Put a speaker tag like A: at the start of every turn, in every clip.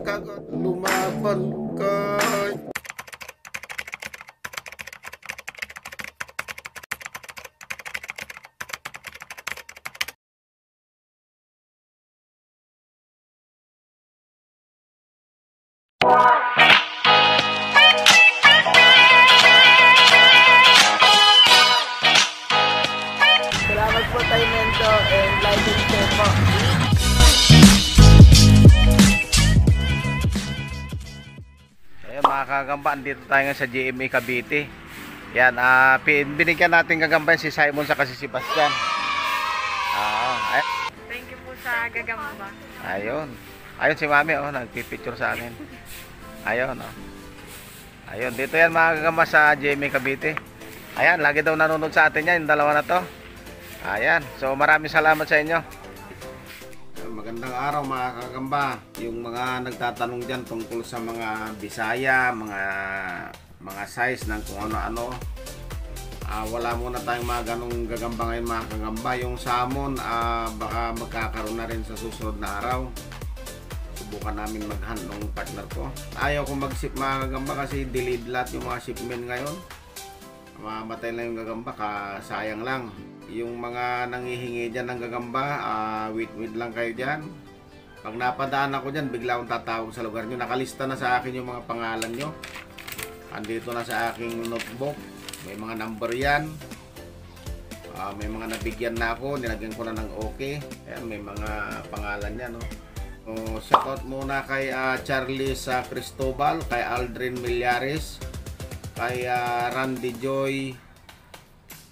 A: kagat, lumaban ka. Salamat po tayo Mento and like and share po. Ayan mga kagamba, andito tayo nga sa GMA Cavite. Yan, binigyan natin kagamba si Simon sa kasi si Bastian.
B: Thank you po sa gagamba.
A: Ayun. Ayun si Mami, oh, nagpipicture sa akin. Ayun, oh. Ayun, dito yan mga kagamba sa GMA Cavite. Ayan, lagi daw nanonood sa atin yan, yung dalawa na to. Ayan, so maraming salamat sa inyo. Magandang araw mga kakamba. Yung mga nagtatanong dyan tungkol sa mga Bisaya, mga size ng kung ano-ano, wala muna tayong mga ganong gagamba ngayon mga kakamba. Yung salmon, baka magkakaroon na rin sa susunod na araw. Subukan namin mag-hunt ng partner ko. Ayaw ko mag-ship mga kakamba kasi delayed lahat yung mga shipment ngayon. Mamatay lang yung gagamba, sayang lang. Yung mga nangihingi dyan ng gagamba, wait lang kayo dyan. Pag napadaan ako dyan, bigla akong tatawag sa lugar nyo. Nakalista na sa akin yung mga pangalan nyo. Andito na sa aking notebook. May mga number yan. May mga nabigyan na ako, nilagyan ko na ng okay. Ayan, may mga pangalan yan, no? Shoutout muna kay Charlie sa Cristobal, kay Aldrin Millares, kay Randy Joy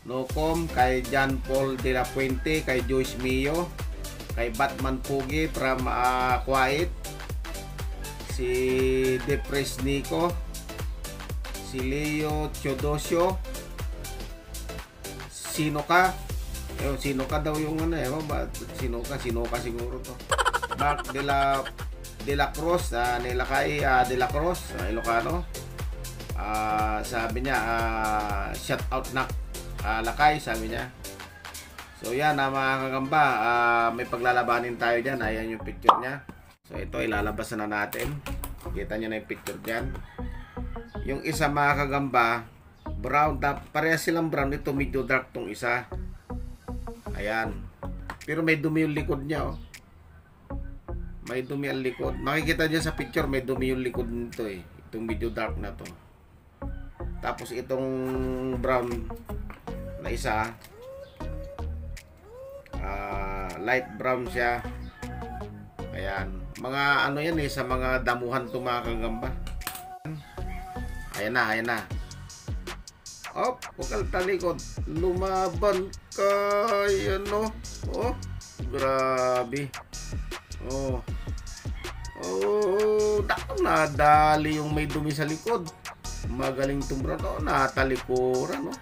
A: Nocom, kay John Paul de la Puente, kay Joyce Mio, kay Batman Pugi from Kuwait, si Depres Nico, si Leo Chodosio, sino ka? Sino ka daw yung ano, sino ka siguro to. Mark de la Cruz, Nilakay de la Cruz, Ilocano. Sabi niya, shout out na Lakay, sabi niya. So yan mga kagamba, may paglalabanin tayo dyan. Ayan yung picture niya. So ito ilalabas na natin. Kita niyo na yung picture dyan. Yung isa mga kagamba, brown, parehas silang brown. Ito medyo dark tong isa. Ayan. Pero may dumi yung likod niya, oh. May dumi ang likod. Makikita niyo sa picture, may dumi yung likod nito eh. Itong medyo dark na to. Tapos itong brown na isa, light brown siya. Ayan, mga ano yan eh, sa mga damuhan to mga kagamba. Ayan na. Op, wakal talikod, lumaban ka. Ayan, no? Oh, grabe. Oh, nadali yung may dumi sa likod. Magaling tumbra, no? Natalikuran, no?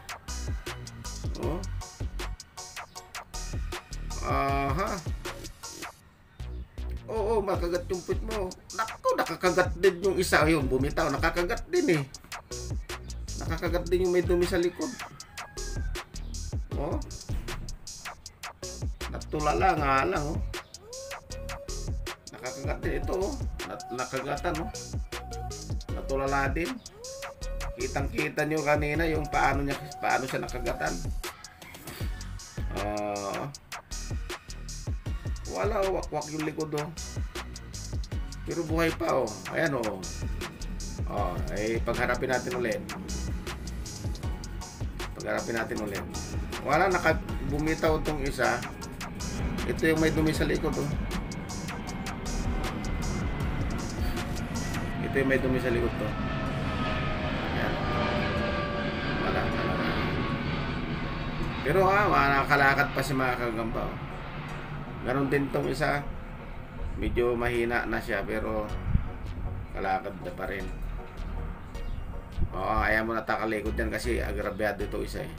A: Oh. Aha. Oo, makagat yung pit mo. Naku, nakakagat din yung isa. Ayun, bumitaw. Nakakagat din eh. Nakakagat din yung may dumi sa likod. Oh. Natulala nga lang, oh. Nakakagat din ito, oh. Nakagatan, oh. Natulala din. Kitang-kita nyo kanina yung paano siya nakagatan. Wala, wakwak yung likod, oh. Pero buhay pa, oh. Ayan, oh. Pagharapin natin ulit. Wala, bumitaw itong isa. Ito yung may dumi sa likod, oh. Ito yung may dumi sa likod, to. Ayan. Wala. Pero nakakalakad pa si mga kagamba, oh. Ganon din tong isa. Medyo mahina na siya pero kalakad na pa rin. Ayaw mo natakalikod yan kasi agrabyado ito isa eh.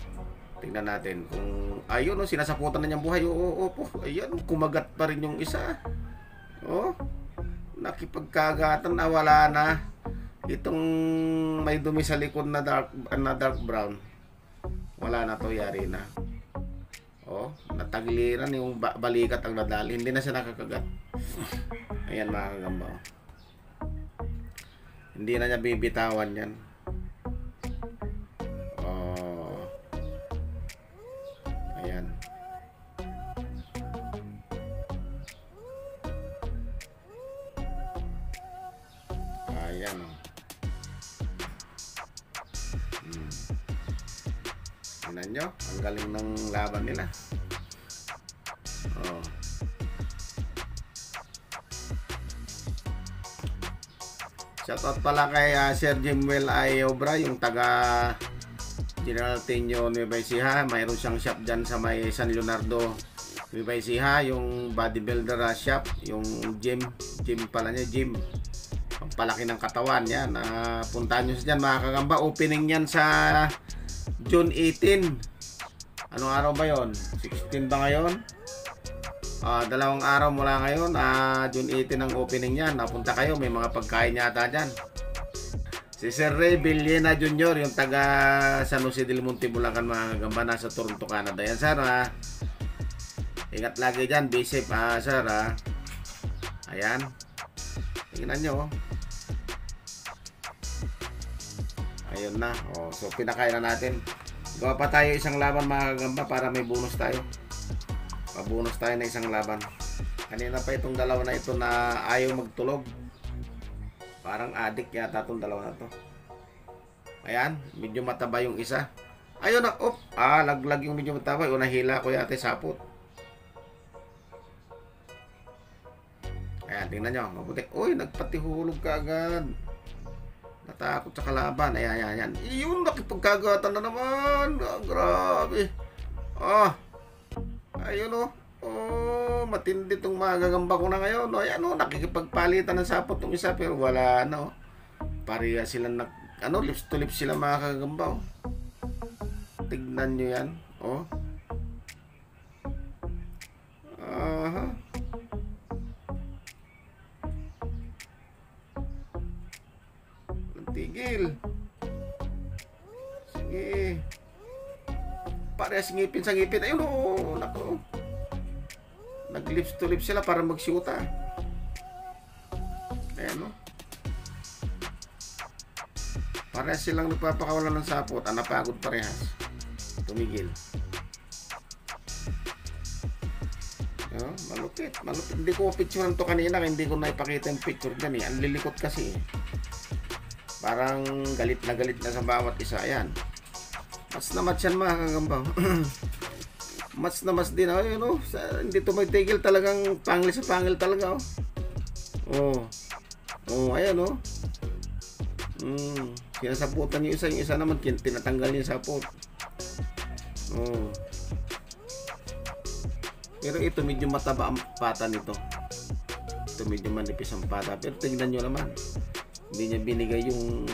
A: Tingnan natin kung ayun, oh, sinasaputan na niyang buhay. Po. Ayan, kumagat pa rin yung isa. Nakipagkagatan na, wala na. Itong may dumi sa likod na dark brown. Wala na to, yari na. Natagliran yung balikat ang nadali. Hindi na siya nakakagat. Ayan mga kagamba. Hindi na niya bibitawan yan. Ayan. Ayan o. Tingnan nyo, ang galing ng laban nila. Shoutout pala kay Sir Jimwell Ayobra, yung taga General Tenyo Nueva Ecija. Mayroon siyang shop dyan sa may San Leonardo Nueva Ecija, yung bodybuilder shop, yung gym pala niya, gym pampalaki ng katawan yan. Puntahan nyo siya dyan mga kagamba. Opening yan sa June 18. Anong araw ba yon? 16 ba ngayon? Dalawang araw mula ngayon, June 18 ang opening yan. Napunta kayo, may mga pagkain yata dyan. Si Sir Ray Villena Jr., yung taga San Jose del Monte, Bulacan mga kagamba, nasa Toronto, Canada yan, sir. Ingat lagi dyan, be safe, sir. Ayan, tingnan nyo. Ayun na. So pinakain na natin. Gawa pa tayo isang laban mga kagamba para may bonus tayo. Pabonus tayo na isang laban. Kanina pa itong dalawa na ito na ayaw magtulog. Parang addict yata itong dalawa na to. Ayan, medyo mataba yung isa. Ayun na, laglag yung medyo mataba. Yung nahila ko yata sapot. Ayan, tingnan nyo, mabuti. Uy, nagpatihulog ka agad. Natakot sa kalaban. Ayan. Yun, nakipagkagatan na naman. Grabe. Ayun matindi itong magagamba ko na ngayon. Ayan nakikipagpalitan ng sapot ng isa, pero wala pareha sila lips to lips sila mga kagamba. Tignan nyo yan. Tigil. Sige. Parehas ngipin sa ngipin. Ayun nako. Nag-lips to lips sila para mag-shoota. Ayan parehas silang nagpapakawalan ng sapot. Napagod parehas. Tumigil. Malupit. Hindi ko picturean to kanina. Hindi ko naipakita yung picture dyan eh. Ang lilikot kasi. Parang galit na sa bawat isa. Ayan. Mas na match yan mga kagambaw. Mas na mas din. Hindi tumitigil, talagang pangil sa pangil talaga. Ayan sinasaputan yung isa naman tinatanggal yung sapot. Pero ito medyo mataba ang pata nito. Ito medyo manipis ang pata. Pero tignan nyo naman, hindi niya binigay yung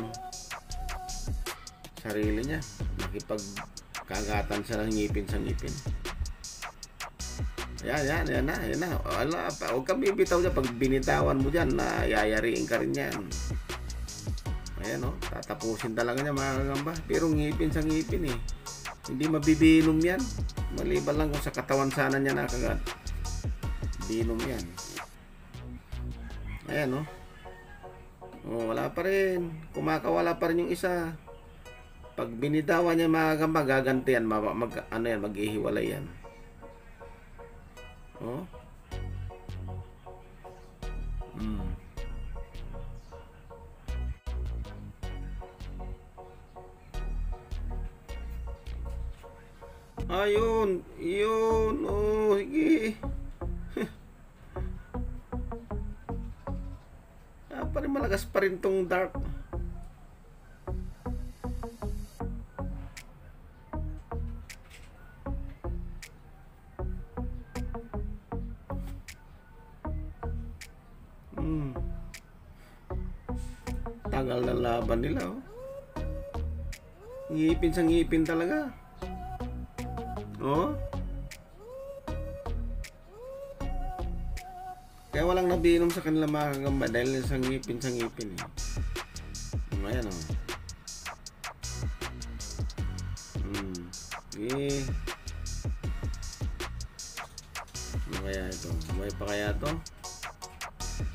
A: sarili niya. Nakipagkagatan siya ng ngipin sa ngipin. Yan na. Wala pa. Huwag kang bibitaw dyan. Pag binitawan mo dyan, yayariin ka rin yan. Ayan tatapusin talaga niya mga kagamba. Pero ngipin sa ngipin eh. Hindi mabibinom yan. Maliban lang kung sa katawan sana niya nakagat. Binom yan. Ayan wala pa rin. Kumakawala pa rin yung isa. Pag binitawan niya mga kagamba, gaganti yan. Mag-ihiwalay yan. Ayun. Sige. Pa rin malakas pa rin tong dark. Tagal na laban nila ngipin sa ngipin talaga. Kaya walang nabiinom sa kanila mga kagamba dahil sa ngipin Ayan ano kaya ito? May pa kaya ito?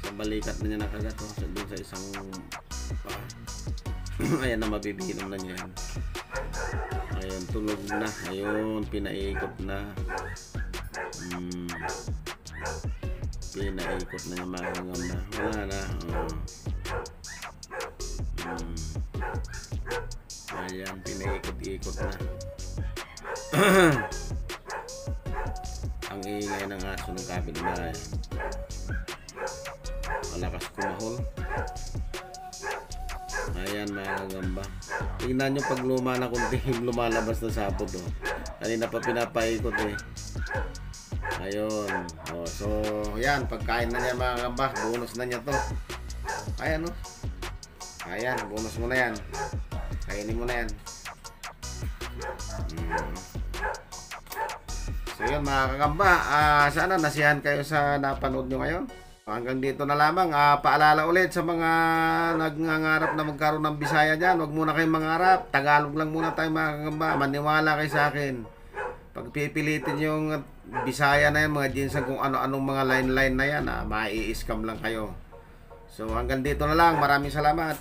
A: Sa balikat na niya nakagat sa isang
C: Ayan na, mabibinom na niya yan. Ayun, tulog na. Ayun, pinaikot na. Pinaikot na yung mga kagamba. Wala na. Ayan, pinaikot-ikot na. Ang ingay ng aso ng kapitbahay. Malakas kumahol. Ayan mga kagamba. Tingnan nyo pag luma na kunti lumalabas na sapot. Oh. Kanina pa pinapaikot eh. Ayun. Oh, so yan, pagkain na niya mga kagamba. Bonus na niya to. Ayan oh. Ayan, bonus mo na yan. Kainin mo na yan. So yun mga kagamba, sana nasiyahan kayo sa napanood nyo ngayon. Hanggang dito na lamang. Paalala ulit sa mga nagngangarap na magkaroon ng Bisaya dyan, huwag muna kayong mangarap. Tagalog lang muna tayo mga kagamba. Maniwala kayo sa akin. Pag pipilitin yung Bisaya na yan, mga ginseng kung ano-anong mga line-line na yan, mai-scam lang kayo. So hanggang dito na lang. Maraming salamat.